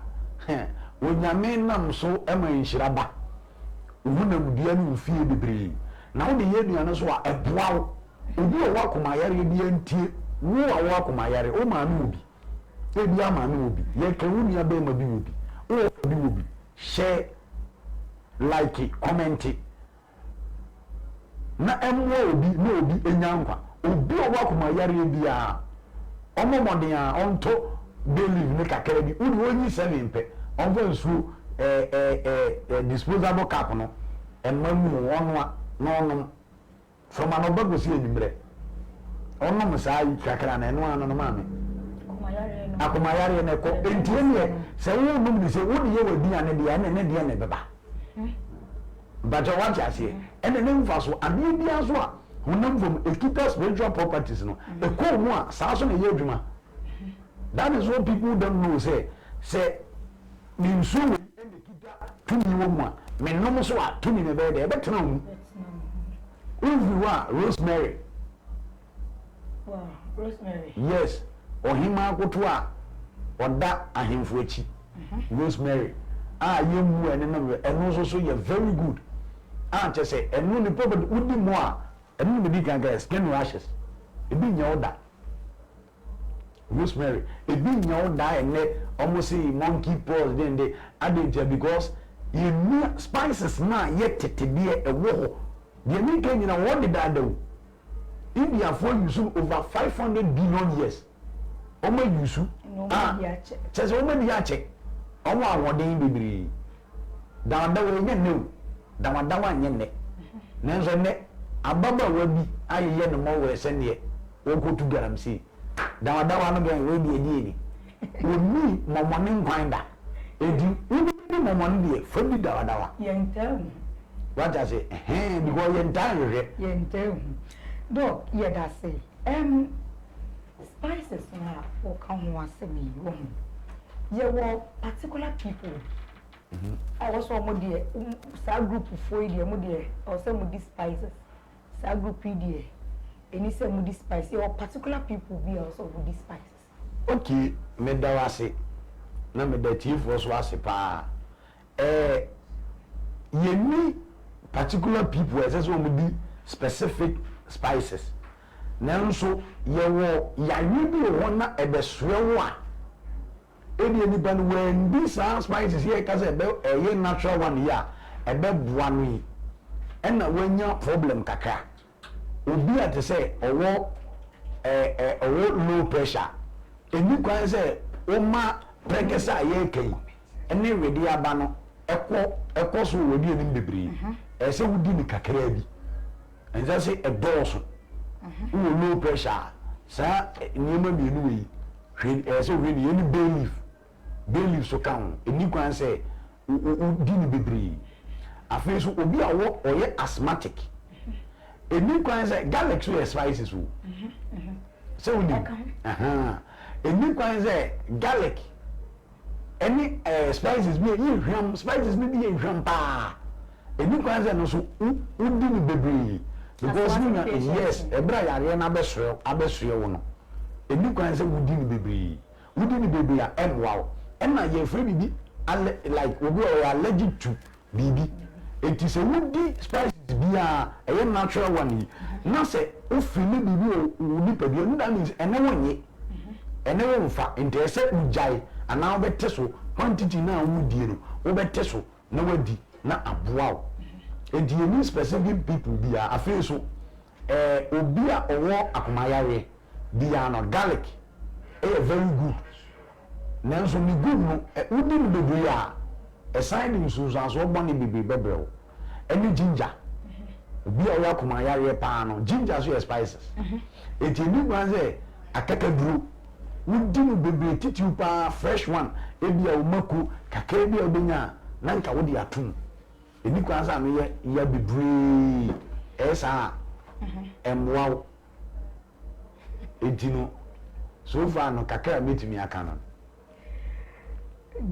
heh, Onyame nam so ma nhyira ba wo honamdua ne wo fie bebree. Na wode yɛ aduane nso a, ɛboa wo. Obi a ɔwɔ akomayareɛ biara ntie wo a wowɔ akomayareɛ, wo maame wɔ bi, ebia maame wɔ bi, yɛka wo nua barima bi wɔ bi, wo wɔfa bi wɔ bi, share, like, kɔmɛnte. na ɛmmoa obi na obi nya nkwa. Obi a ɔwɔ akoma yareɛ biara, ɔmmɔ mmɔden ara ɔntɔ bay leaf no kakra bi, wode ɔnyi seven pɛ, ɔmfa nsuo ɛɛ ɛɛ disposable cup no mma ngu mu, ɔnoa na ɔnom from anɔpa kɔsi anwummerɛ. Ɔnom saa yi kakra no, ɛno ara no no maame. Akoma yareɛ no ɛkɔ. Enti ɛneɛ sɛ wonom ne sɛ wode yɛ w'aduane deɛ ɛne ne deɛ na ɛbɛba. Mpakyɛw wate aseɛ? Ɛna ne mfaso, adeɛ biara nso a honam fam ɛkita spiritual properties no, ɛkɔ mu a saa nso na ɛyɛ adwuma. That is what people don't know sɛ, sɛ me nsuo wei ɛna ɛkita tumi wɔ mu a, me nom so a tumi no ɛbɛyɛ dɛ, ɛbɛtena wo mu. Wofiri hɔ a, rosemary. Wow, rosemary. Yes, ɔhemaa koto a ɔda ahemfo akyi, rosemary a yɛmmu a ɛnenam wɛ, ɛno nso so yɛ very good. A kyɛ sɛ ɛno ne property wodi mu a, ɛno na medi kan kaeɛ, skin rashes, ebi nyɛ wo da. Rosemary, ebi nyɛ wo da ɛnnɛ, wɔn se monkey paws den de, adɛn ntia because yɛnni spices no a yɛ tete deɛ ɛwɔ hɔ, deɛ meka nyina wɔn dedaada o. Indiafoɔ use no over 500 billion years wɔn a use a kyɛ sɛ wɔn adi akyɛ wɔn ahoɔden bebree dawadawa ɛnyɛ nnɛ o dawadawa nyɛ nnɛ nanso nnɛ ababaawa bi ayeyɛ ne mɔwerɛ sɛdeɛ wɔkɔtu galamsey dawadawa no gɛn wei deɛ deɛ ni wɔnni mɔmɔne nkwan da Enti wode bɛdi mɔmɔne deɛ, fa di dawadawa. Yɛntaa nhu. Wate ase? Ɛhɛn, because yɛntaa nhwehwɛ. Yɛntaa nhu. Doc, yɛda ase. Ɛm, spices no a woka ho asɛm yi, wohu, yɛwɔ particular people bi a ɛwɔ sɛ wɔn deɛ, saa group foɔ yi deɛ, mo deɛ, ɛwɔ sɛ modi spices. Saa group yi deɛ, ɛni sɛ modi spice. Yɛwɔ particular people bi a ɛwɔ sɛ wɔdi spices. Ok meda wo ase na meda atiefoɔ so ase paa. Eh yɛnni particular people a ɛsɛ sɛ wɔn di specific spices nanso yɛwɔ yareɛ bi wɔ hɔ na ɛbɛsoɛ wo a ebia nipa no wandi saa spices yi a yɛka sɛ ɛbɛ ɛyɛ natural one yi a ɛbɛboa no yi ɛna wanya problem kakra. Obi a te sɛ ɔwɔ ɛɛ ɔwɔ low pressure, ɛnni kwan sɛ woma prɛkɛsɛ a yɛreka yi ne wedeɛ aba no kɔ ɛkɔ so wɔ w'aduane mu bebree. Ɛsɛ sɛ wodi no kakraa bi. Ɛnsɛ sɛ ɛdɔɔso. Wowɔ low pressure a, saa nneɛma mmienu wei, hwɛ ɛsɛ sɛ wohwɛ no yie ne bay leaf. Bay leaf nso ka ho. Ɛnni kwan sɛ wodi no bebree. Afei nso obi a ɔwɔ ɔyɛ asthmatic, ɛnni kwan sɛ garlic nso yɛ spices o. Sɛ wonim? Ɛnni kwan sɛ garlic ɛne ɛɛ spices bi yɛ hwam, spices no bi yɛ hwam paa. Ɛnni kwan sɛ no nso wodi no bebree because wonya yes ɛberɛ a yareɛ no abɛsoɛ abɛsoɛ wo no, ɛnni kwan sɛ wodi no bebree. Wodi no bebree a ɛmmoa wo. Ɛna yɛfrɛ biribi alle like obi wɔ hɔ ɔyɛ allergic to biribi. Enti sɛ wodi spices biara ɛyɛ natural one yi. Na sɛ wo feeli biribi wɔ wo nipadua mu, that means ɛne wo nnye, ɛne wo mfa, nti ɛsɛ sɛ wogyae anaa wobɛte so, quantity no a wodie no, wobɛte so na wadi na aboa wo. Nti yɛnni specific people biara. Afei nso, eh, obi a ɔwɔ akomayareɛ biara no, garlic yɛ very good. Nanso ne good no, wodi no bebree a, ɛsan de nsunsuansoɔ bɔne bebree bɛbrɛ wo. Ɛne ginger. Obi a ɔwɔ akoma yareɛ paa no, ginger nso yɛ spices. Enti ɛnni kwan sɛ akakaduro, wodi no bebree titiriw paa fresh one, ebia wo mako kakra bi a wobɛnya a, na nka wode ato mu. Ɛnni kwan sɛ ano yɛ ya bebree, ɛyɛ saa a, ɛmmoa wo. Enti no, so far no, kakra a mɛtumi aka no no.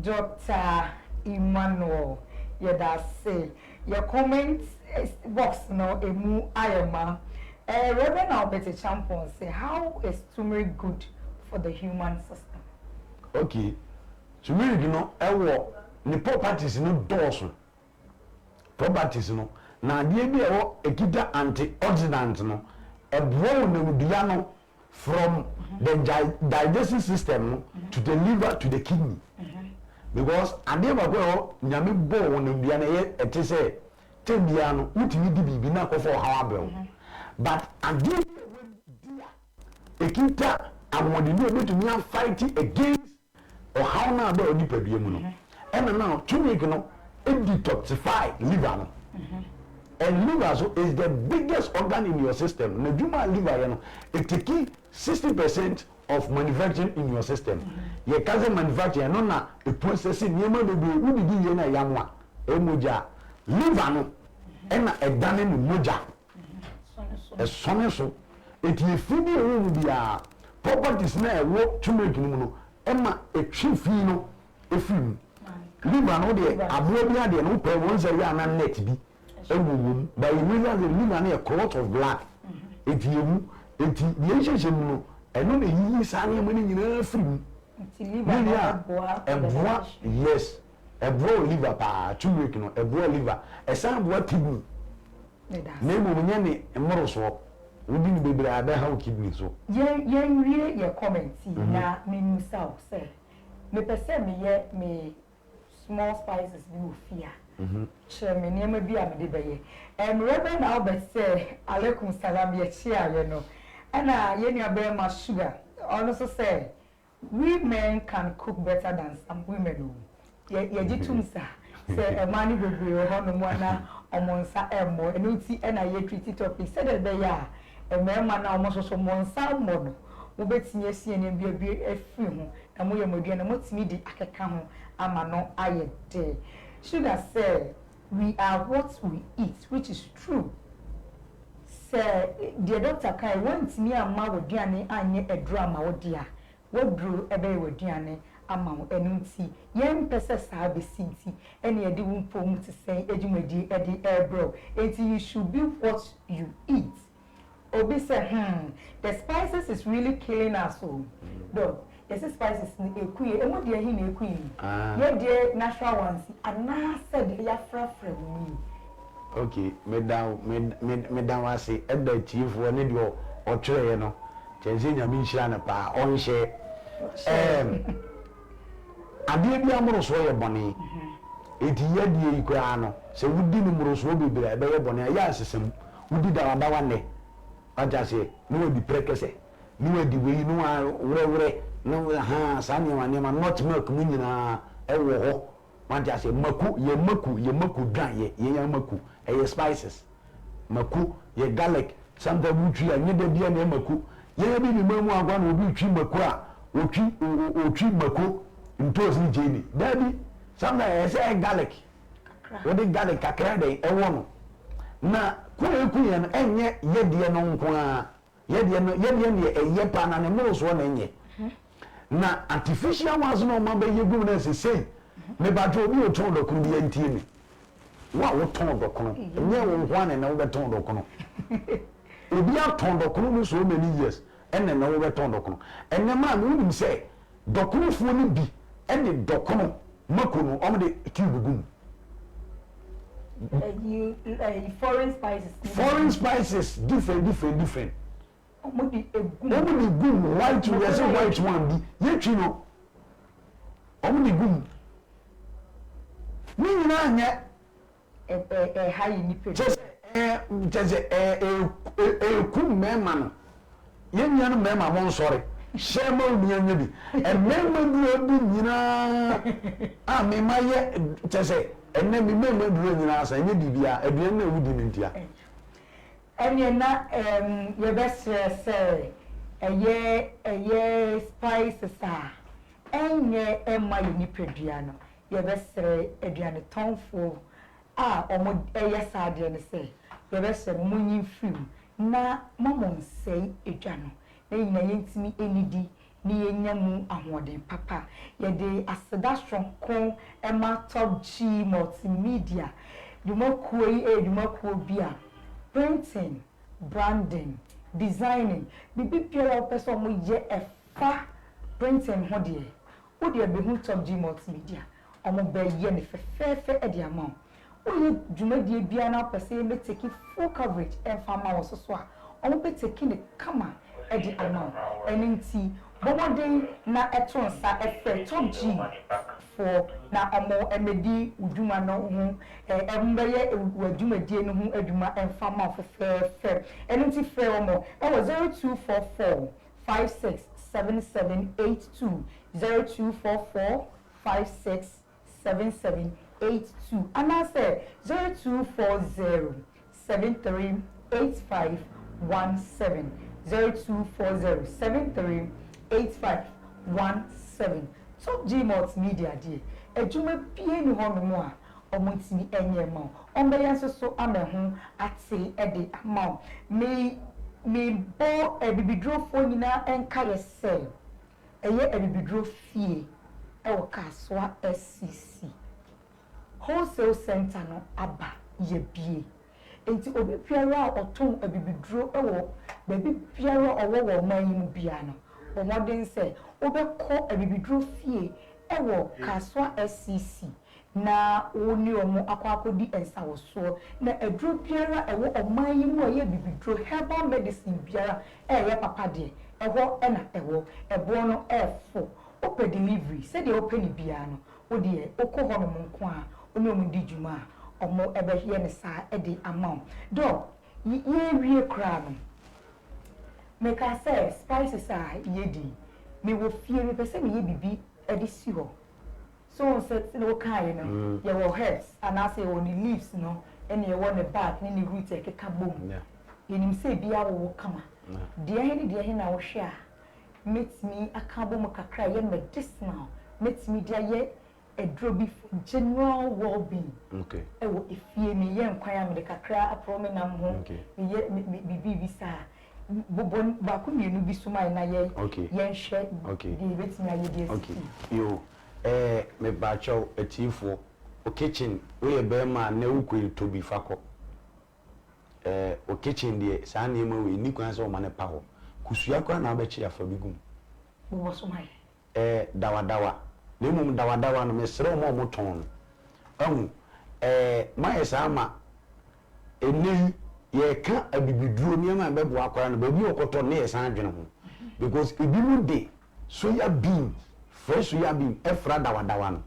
Doctor Emmanuel yɛdase. Yɛ comment box no emu ayɛ ma. Eh Reverend Albert Acheampong se how is turmeric good for the human system? Ok, turmeric no wɔ ne properties no dɔɔso. Properties no, na adeɛ bi a ɛwɔ ɛkita antioxidant no, ɛboa honamdua no from the digestive system no to the liver to the kidney. Because adeɛ baako a ɛwɔ Nyame bɔɔ honamdua no ɛyɛ ɛte sɛ tɛm biara no wotumi di biribi na akɔfa ɔhaw abrɛ wo. But adeɛ bi a wadi a ɛkita ahoɔden bi a ɛbɛtumi afight against ɔhaw no a ɛba wo nipadua mu no, ɛna na turmeric no detoxify liver no. And liver so is the biggest organ in your system. N'adwuma a liver yɛ no, it take 60% of manufacturing in your system. Yɛka sɛ manufacturing, ɛno na ɛprocess nneɛma bebree. Wodidi wie na ɛyam a, ɛyɛ mogya a, liver no ɛna ɛdane no mogya. Ɛsɔne so. Enti efi bi a ɛwɔ mu biara, properties no a ɛwɔ turmeric no mu no ma ɛtwe fi no firi mu. Liver no deɛ, aboa bi adeɛ no wopɛ wɔn sɛ yɛ ana net bi ɛwɔ wɔ mu. But you realize that liver no yɛ clot of blood. Enti ɛwu. Enti deɛ ɛhyehyɛ mu no, ɛno na ɛyiyi saa nneɛma no nyinaa firi mu. Nti liver no ɛboa. Ɛboa, yes. Ɛboa wɔ liver paa. Turmeric no, ɛboa liver. Ɛsan boa kidney. Na mmom nyɛ ne mmorosoɔ. Wodi no bebree a ɛbɛha wo kidney so. Yɛn yɛnwie yɛ comment yi na me mmisa wo sɛ, mepɛ sɛ meyɛ me small spices bi wɔ fie a, kyerɛ me nneɛma bi a mede bɛyɛ. Ɛm Reverend Albert sɛ Alaikum salam yɛkyeaeɛ no, ɛna yɛn nua barima Sugar ɔno nso sɛ We men can cook better than some women o. Yɛ yɛgye tom saa sɛ mmaa no bebree wɔ hɔnom a na wɔn nsa mmɔ. Ɛno nti na yɛ treat topic sɛdeɛ ɛbɛyɛ a mmarima no a wɔn nso so wɔn nsa mmɔ no, mobɛtumi asua nneɛma bi afiri ho na moyɛ mo aduane a moatumi de akeka ho ama no ayɛ dɛ. Sugar sɛ we are what we eat which is true. Sɛ deɛ dɔkta kae, woantumi amma w'aduane anyɛ aduro amma wo deɛ a, w'aduro bɛyɛ w'aduane ama wo. Ɛno nti, yɛmpɛ sɛ saa bɛsi nti ɛna yɛde wo mpɔw mu te sɛn dwumadie de rebrɛ wo. Enti you should be what you eat. Obi sɛ hmm, the spices is really killing us o. Doc, Yɛse spices no ɛku yɛ, ɛmu deɛ he na ɛku yɛ yi? Yɛ deɛ natural ones yi anaasɛ deɛ yɛafrafra mu yi? Ok, meda wo, me, me, meda wo ase ɛda atiefoɔ ne deɛ ɔtwerɛeɛ no, kyɛn sɛ Nyame nhyira no paa, ɔnhyɛ, ɛɛm, adeɛ biara mmorosoɔ yɛ bɔne, enti yɛ adeɛ yi koraa no, sɛ wodi no mmorosoɔ bebree a, ɛbɛyɛ bɔne, ɛyɛ a sesa mu, wodi dawadawa nnɛ, wate aseɛ, na wadi prɛkɛsɛ. Ne wadi wei ne wawerɛwerɛ ne ahaa saa nneɛma nneɛma nut milk mu nyinaa ɛwɔ hɔ wate aseɛ mako yɛ mako yɛ mako dwan yɛ yɛn yɛn mako ɛyɛ spices mako yɛ garlic sometimes wotwi a nyɛ da bia na mako yɛn yɛ bi ne mu agwa na obi twi mako a otwi otwi mako ntoos ne gyeene daabi sometimes ɛyɛ sɛ ɛyɛ garlic wode garlic kakra dɛn ɛwɔ no na ko eku yɛn no ɛnyɛ yɛdeɛ no nko ara. Yɛ deɛ no yɛ deɛ deɛ ɛyɛ paa na ne mmorosoɔ na ɛnyɛ na artificial ones na ɔma bɛyɛ gu mu na sesei mebadwo obi otɔn dɔkono bi antie me wo a wotɔn dɔkono ɛnyɛ wo nko ana na wobɛtɔn dɔkono obi atɔn dɔkono no so many years ɛna na wobɛtɔn dɔkono ɛnɛ maa me wonim sɛ dɔkonofoɔ no bi ɛde dɔkono mako no wɔn de tube gu mu. Ɛyi ɛyi foreign spices. Foreign spices different different different. Wɔn de egu mu. Wɔn de gu mu white yɛsɛ white one bi yɛtwi no wɔn de gu mu ne nyinaa nyɛ. Ɛha yɛ nipa. Kyɛ sɛ ɛɛ kyɛ sɛ ɛɛ ɛɛku mmarima no yɛn nua no mmarima mo nsɔre hyɛ ma onua nya bi mmarima duro bi nyinaa a mema yɛ kyɛ sɛ ɛnɛ me mmarima duro nyinaa sa ɛnyɛ biribiara aduane na ɛwudi no ntia. Ɛneɛ na ɛɛm yɛbɛsrɛ sɛ ɛyɛ ɛyɛ spices a ɛnyɛ ɛmma yɛn nipadua no, yɛbɛsrɛ aduanetɔnfoɔ a wɔyɛ saa adeɛ no sɛ, yɛbɛsrɛ mo monyi mfiri mu na mma monnsɛe edwa no, na yɛn nyinaa yɛntumi nnidi na yɛnya mu ahoɔden papa. Yɛde aseda soronko ma Top G Multimedia dwumakuo yi yɛ dwumakuo bi a printing, branding, designing, biribi biara a wopɛ sɛ wɔyɛ ɛfa printing ho deɛ, wo deɛ bɛhu Top G Multimedia, wɔbɛyɛ no fɛfɛɛfɛ de ama wo. Woyɛ dwumadie biara na wopɛ sɛ yɛmɛ take full coverage mfa ma wo nso so a, wɔn bɛ take no kama de ama wo. Ɛno nti bɔ mmɔden na to nsa frɛ Top G foɔ na wɔn mmɛdi wo dwuma no ho, wɔn bɛyɛ w'adwumadie no ho adwuma mfa ma wo fɛfɛɛfɛ. Ɛno nti frɛ wɔn wɔ 0244 56 77 82, 0244 56 7782 anaasɛ 0240 73 8517, 0240 73 8517. Top G Multimedia deɛ, adwuma biara nni hɔnom a wɔntumi nyɛ mma wo. Wɔbɛyɛ nso so ama ɛho ate de ama wo. Me mebɔ abibidurofoɔ nyinaa nkaeɛ sɛ, Ɛyɛ abibiduro fie wɔ Kasoa SCC. Wholesale centre no aba yɛabue. Enti obi biara a ɔtɔn abibiduro wɔ baabi biara a ɔwɔ wɔ ɔman yi mu biara no, bɔ mmɔden sɛ wobɛkɔ abibiduro fie wɔ Kasoa SCC na wo ne wɔn akɔ akɔdi nsawɔsoɔ. Na aduro biara a ɛwɔ ɔman yi mu a ɛyɛ abibiduro, herbal medicine biara a ɛyɛ papa deɛ, ɛhɔ na ɛwɔ. Ɛboɔ no ɛfo. Wopɛ delivery, sɛdeɛ wopɛ no biara no, wo deɛ wokɔ hɔnom nko ara, wo ne wɔn di dwuma a, wɔbɛyɛ no saa de ama wo. Doc, yɛrewie koraa no, mekaa sɛ spices a yɛdi yi, mewɔ fie, mepɛ sɛ meyɛ biribi de si hɔ. So wohu sɛ sɛdeɛ wokaeɛ no, yɛwɔ herbs anaasɛ yɛwɔ ne leaves no ɛna yɛwɔ ne bark ne ne root a ɛkeka bom. Yɛnim sɛ ebi awowo kama. Deɛ he ne deɛ he na wohwɛ a mɛtumi aka abom kakra a ɛyɛ medicinal, mɛtumi de ayɛ aduro bi for general well being ɛwɔ efie, meyɛ nkwan a mede kakra aporɔ me nam ho, meyɛ biribi saa. Bobɔ baako mmienu bi so mae na yɛ yɛnhwɛ deɛ yɛbɛtumi ayɛ de asi Okay yoo ɛɛ mepakyɛw atiefoɔ wo kitchen woyɛ bɛɛma a nɛ wokɔ yi tɔ bi fa kɔ ɛɛ wo kitchen deɛ saa nneɛma wei nni kwan sɛ woma no pa hɔ kosua koraa na wobɛkye a fa bi gu mu. Bobɔ so ma yɛn. Ɛɛ dawadawa na mmom dawadawa no mesrɛ wɔn a wɔtɔn no ahu ɛɛ moayɛ saa ma ɛnnɛ yi yɛreka abibiduro nneɛma a ɛbɛboa akwadaa no baabi a ɔkɔtɔ no na yɛsan adwene ho because ebinom de soya bean fresh soya bean ɛfra dawadawa no.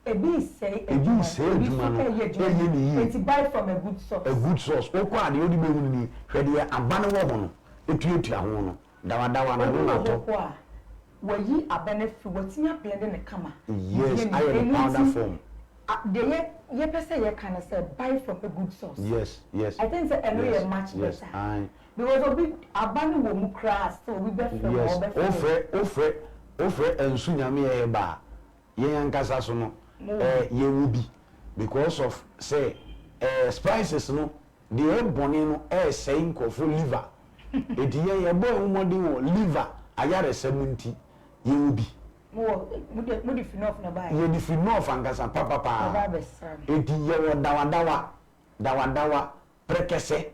Ebi resɛe adwuma no, ebi nso reyɛ adwuma no yie. Enti buy from a good source. A good source. Wokɔ a deɛ wode bɛhunu ni, hwɛ deɛ aba no wɔ ho no, ɛtuatua ho no. Dawadawa no, Obi ɛno na wɔ atɔ. hɔ mpo a, wayi aba no afiri, watumi ablende no kama. Yes, Biribi ayɛ ani. no Ɛno powder nti, form. a, deɛ yɛ, yɛpɛ sɛ yɛka ne sɛ, buy from a good source. Yes, yes, I think sɛ ɛno yes, yɛ much yes, better. ae. Because obi, aba no wɔ mu koraa a, still obi bɛfrɛ wo a, Yes, ɔbɛfrɛ wo. wofrɛ, wofrɛ, wofrɛ Nsu Nyame a ɛreba a, yɛn ankasa so no, Mowɔ eh, bi. yɛwɔ bi. Because of sɛ, eh, spices no, Deɛ ɛyɛ bɔne no ɛresɛe nkurɔfoɔ liver enti yɛn yɛbɔ yɛn ho mmɔden wɔ liver ayaresa mu nti yɛwɔ bi. Mowɔ, mode, mode firi north na ɛbaeɛ? Yɛde firi north ankasa papapaa. Yɛba abɛsra mo. Enti yɛwɔ dawadawa, dawadawa, prɛkɛsɛ,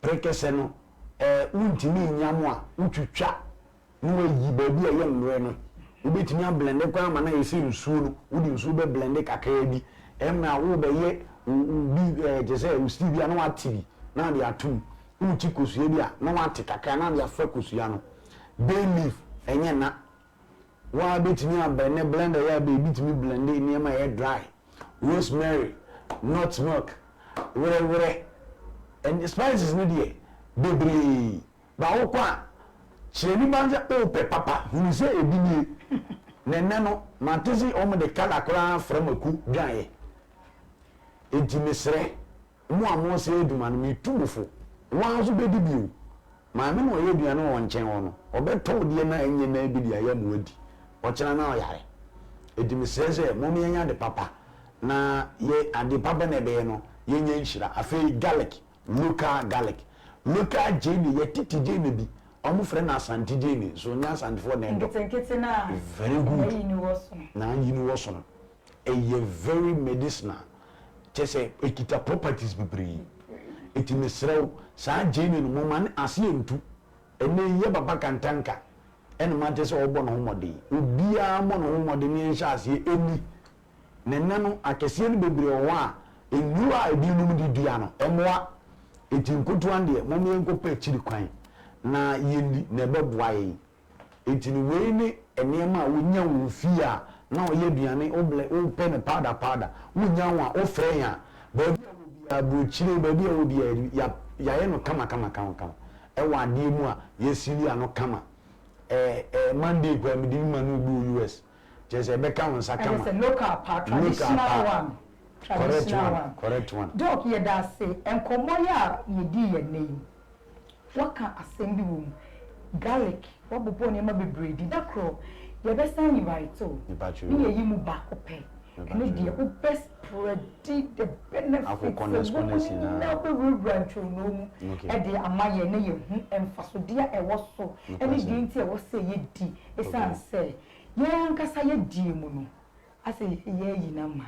prɛkɛsɛ no ɛɛ wontumi nnya mo a wotwitwa na wayi baabi a ɛyɛ mmerɛ no, wobɛtumi ablɛnde koraa ama no ayɛ sɛ nsuo no, wode nsuo bɛblɛnde kakraa bi, ɛmmerɛ a worebɛyɛ. wo wo bi ɛɛ te sɛ wo stew bi a na wate bi na ade ato mu. Wokyi kosua bi a na wate kakra na ade afra kosua no. Bay leaf ɛnyɛ na. Wo ara bɛtumi ablende, blender yi a ɛba yi bi tumi blende nneɛma a ɛyɛ dry. Rosemary, nutmeg, werɛwerɛ, ɛne spices no deɛ bebree. Ba wokɔ a, kyerɛ nipa no sɛ wopɛ papa, hunu sɛ ebi nie. Na ɛnnɛ no, mate se wɔde colour koraa fra mako dwaeɛ. Enti mesrɛ mo a mosɛe adwuma no, metu mo fo. Wo ara nso bɛdi bi o. Maame no a ɔyɛ aduane wɔ wo nkyɛn hɔ no, ɔbɛtɔ wo deɛ no a ɛnyɛ nan bi de ayɛ ama woadi. Ɔkyena na ɔyare. Enti mesrɛ sɛ mom yɛnyɛ ade papa na yɛ ade papa na ɛbɛyɛ no yɛnya nhyira. Afei garlic, local garlic, local gyeene, yɛtete gyeene bi, wɔn frɛ no Asante gyeene, nso nyɛ Asantefoɔ na ɛdɔ. Nketenkete no a Very good. n'ayi no wɔ so no. N'ayi no wɔ so no, ɛyɛ very medicinal. Kyerɛ sɛ ɛkita properties bebree. Enti mesrɛ wo, saa gyeene no momma no aseɛ ntu. Ɛnnɛ yi yɛ papa Kantanka ɛna mate sɛ ɔrebɔ ne ho mmɔden. Obiara mmɔ ne ho mmɔden na yɛnhyɛ aseɛ ɛnni. Na ɛnnɛ no akɛseɛ no bebree wɔ hɔ a nnuro a ebinom de dua no ɛmmoa. Enti nkotoa no deɛ mom yɛnkɔpɛ akyiri kwan na yɛnni na ɛbɛboa yɛn. Enti no wei ne nneɛma a wonya wɔ wo fie a na ɔyɛ aduane wo blɛ wopɛ no powder powder wonya ho a wofrɛ yɛn a baabi a wɔ biara aburokyire baabi a wɔ biara yɛde yɛayɛ no kama kama kama kama ɛwɔ adeɛ mu a yɛasili ano kama ɛɛ ɛɛ Monday koraa mede bi ma no obi wɔ US kyerɛ sɛ ɛbɛka wo nsa Ɛyɛ kama sɛ local paa local traditional paa one correct traditional one one correct one. Doc yɛda ase nkɔmmɔ yi a yɛdii yɛ nnɛ yi Woaka asɛm bi wɔ mu. Garlic, woabobɔ nneɛma bebree din. Da koro, yɛbɛsan invite wo ne yɛayi mu baako pɛ. Ɛno deɛ, wobɛ spreadi the benefits ɛwɔ mu no nyinaa, wobɛwurawura ntwonoo mu de ama yɛn na yɛahu mfasodeɛ a ɛwɔ so ne deɛ nti a ɛwɔ sɛ yɛdi. Ɛsiane sɛ yɛn ankasa yɛdie mu no, Asɛ yɛyɛ ayi no ama.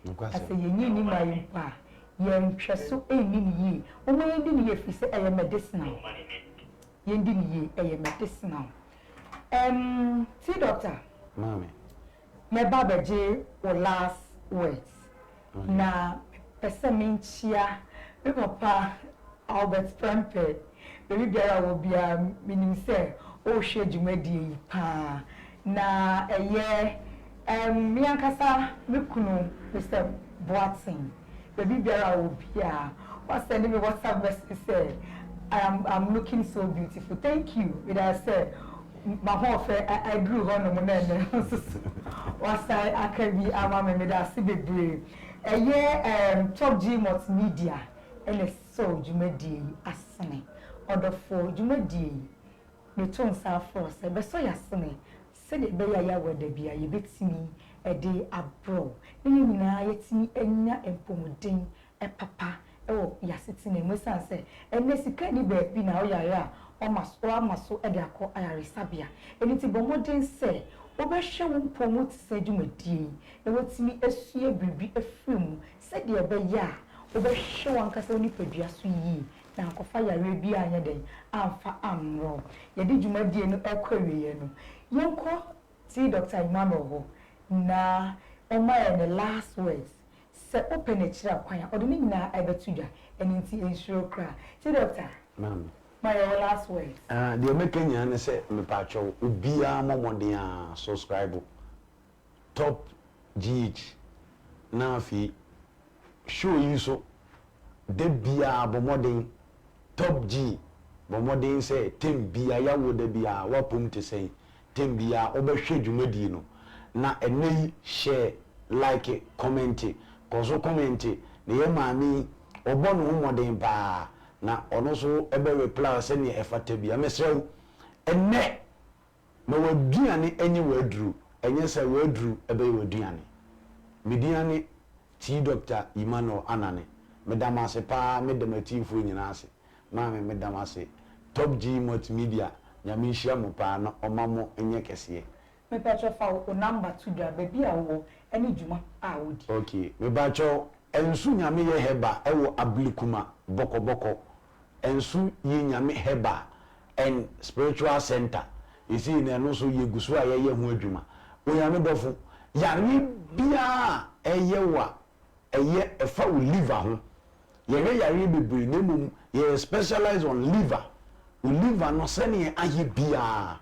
Asɛ yɛnyi nni ma yi mpo a, yɛnhwɛ so nni no yie. Momma yɛndi no yie ɛfiri sɛ ɛyɛ medicinal. Yɛndi no yie, ɛyɛ medicinal. Ɛmm tea doctor. Maame. Mɛba abɛgye wo last words. Na mepɛ sɛ menkyia me papa Albert Prempeh, baabi biara a ɔwɔ biara menim sɛ ɔrehwɛ dwumadie yi pa ara. Na ɛyɛ ɛɛm me ankasa me kunu Mister Boateng, baabi biara a ɔwɔ biara wasɛnde me WhatsApp message sɛ I am I'm looking so beautiful, thank you, meda ase sɛ m'ahoɔfɛ aduru hɔnom na ɛnnɛ nso so wasan aka bi ama me, meda ase bebree. Ɛyɛ ɛɛm Top G Multimedia na ɛsɔɔ dwumadie yi asene. Ɔdɔfoɔ, dwumadie yi, meto nsa afrɛ wo sɛ bɛsɔ yɛn asene sɛdeɛ ɛbɛyɛ a yɛawɔ da biara yɛbɛtumi de abrɛ wo na yɛn nyinaa yɛatumi anya mpɔmuden papa wɔ yɛn asetena mu. Ɛsiane sɛ ɛnnɛ sika nni baabi na woyare a wɔama so wɔama so de akɔ ayaresabea. Ɛno nti bɔ mmɔden sɛ wobɛhwɛ wo mpɔmutesɛn dwumadie yi na woatumi asua biribi afiri mu sɛdeɛ ɛbɛyɛ a wobɛhwɛ w'ankasa wo nipadua so yie na ankɔfa yareɛ biara anyɛ dɛn amfa ammrɛ wo. Yɛde dwumadie no rekɔ awieɛ no, yɛnkɔ tie Doctor Emmanuel hɔ na ɔmma yɛn ne last words. Sɛ wopɛ no akyiri akwan a, ɔde ne nyinaa ɛbɛto dwa, ɛno nti nsuro koraa. Nti Doctor, Maame. ma yɛn wo last words. Ah, deɛ mɛka nyinaa ne sɛ mepaakyɛw obiara mmɔ mmɔden a subscribe Top GH na afei show yi nso da biara bɔ mmɔden Top G bɔ mmɔden sɛ term biara yɛawo da biara w'apom te sɛn term biara wobɛhwɛ dwumadie no na ɛnnɛ yi share like kɔmɛnte kɔ so kɔmɛnte na yɛn maame yi ɔbɔ ne ho mmɔden paa na ɔno nso bɛ reply wo sɛdeɛ ɛfata biara mesrɛ wo ɛnnɛ Ma w'aduane nyɛ w'aduru, ɛnyɛ sɛ w'aduru bɛyɛ w'aduane. Me din ane Tea Doctor Emmanuel Anane. Meda mo ase paa, meda m'atiefoɔ nyinaa ase. Maame meda mo ase. Top G Multimedia, Nyame nhyira mo paa na ɔma mo nyɛ kɛseɛ. Mepakyɛw fa wo number to dwa, baabi a wowɔ ne dwuma a wodi. Ok, mepakyɛw nso Nyame yɛ hɛba wɔ Ablikuma bɔkɔbɔkɔ Nso ye Nyame Herbal and Spiritual Center, yesei no ɛno nso yegu so a yɛyɛ ho adwuma. Onyame dɔfo, yareɛ biara a ɛyɛ wo a, ɛyɛ ɛfa wo liver ho. Yɛhwɛ yareɛ bebree na mmom yɛyɛ specialize on liver. Wo liver no sɛdeɛ ayɛ biara,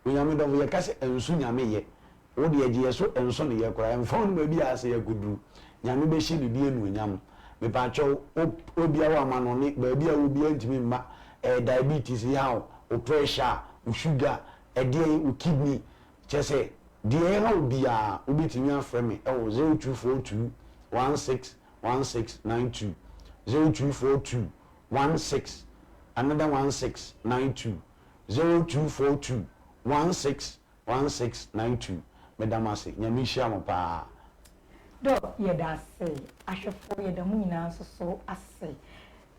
Onyame dɔfo yɛka sɛ ɛnso Nyame yɛ. Wo deɛ gye yɛ so ɛnso ne yɛ koraa. Ɛmfa wo ne baabi a asɛ akɔduru. Nyame bɛhyɛ ne din anuonyam. Mepaakyɛw wo obia wɔ amanɔne, baabi a wɔ biara ntumi mma, ɛyɛ diabetes yaw, wo pressure, wo sugar, ɛdeɛn, wo kidney, kyerɛ sɛ deɛ ɛha wo biara wobɛtumi afrɛ me ɛwɔ 0242 16 1692, 0242 16 another 1692, 0242 16 1692. Meda mo ase, Nyame nhyira mo paa. Dɔ yɛda ase. Ahwɛfoɔ yɛda mo nyinaa nso so ase.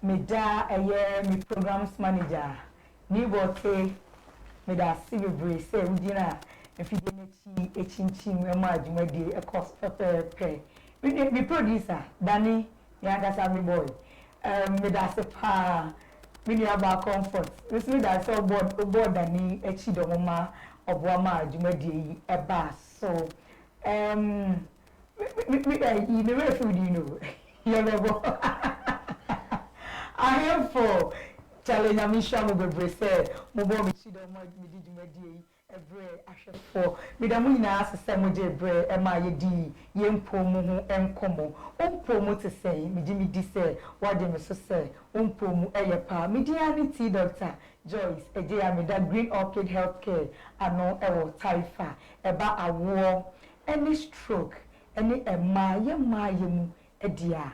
Meda ɛyɛ me programs manager Nibɔte, meda ase bebree sɛ wogyina mfidie no akyi ekyinkyim ma dwumadie ɛkɔ so pɛpɛɛpɛ. Me producer Dani, me ankasa me boy, meda ase paa. Me nua baa Comfort, me nso meda ase sɛ wobɔ wobɔɔ Dani akyi dɔm ma ɔboa maa dwumadie yi ɛbaa so. Me me me me werɛ fi wo din no, yɛbɛbɔ ahemfo. Kyale, Nyame nhyira mo bebree sɛ mobɔɔ me akyi dɔm ma mede dwumadie yi ɛberɛ ahwɛfoɔ. Meda mo nyinaa ase sɛ mogyee berɛ maa yɛdii yɛn mpɔw mu ho nkɔmmɔ. Wo mpɔw mu te sɛn? Megye medi sɛ woagye me so sɛ wo mpɔw mu yɛ paa. Me din ara ne Tea Doctor Joyce Adjei a meda Green Orchid Healthcare ano wɔ Taifa. Ɛba awoɔ ne stroke ne mmaa, yɛn mmaayɛ mu deɛ a,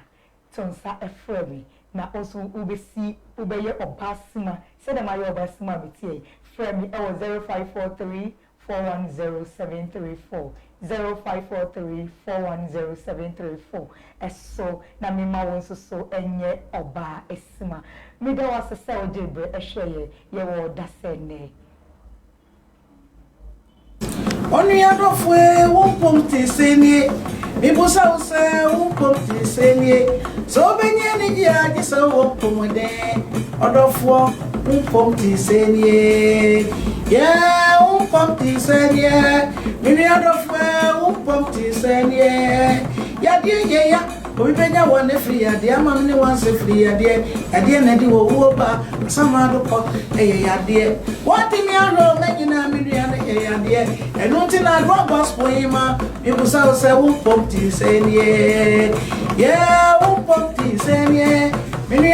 to nsa frɛ me na wo nso wobɛsi, wobɛyɛ ɔbaasima sɛdeɛ mayɛ ɔbaasima a meteɛ yi. Frɛ me wɔ 0543 410 734, 0543 410 734 so na memma wo nso so nyɛ ɔbaasima. Meda wo ase sɛ wogyee berɛ hwɛɛ yɛn. Yɛwɔ ɔdasɛ nnɛ. Onua dɔfo e, wo mpom te sɛ nie? Mibusa wo sɛ, wo mpom te sɛ nie? Sɛ wobɛnya anigye a, gye sɛ wowɔ mpɔmuden. Ɔdɔfoɔ, wo mpom te sɛ nie? Yeah, wo mpom te sɛ nie? Me nua dɔfo e, wo mpom te sɛ nie? Yadeɛ yɛ ya. Obi bɛnya wɔ ne firi yadeɛ ama me ne wansa firi yadeɛ. Yadeɛ na ɛde owuo ba, asamando kɔ ɛyɛ yadeɛ. Wɔde me ahwɛ o mɛnyina me nua no yɛ yadeɛ. Ɛno nti na adoa gospel yi ma mebusa wo sɛ wo mpom te sɛ nie. Yeah, wo mpom te sɛ nie.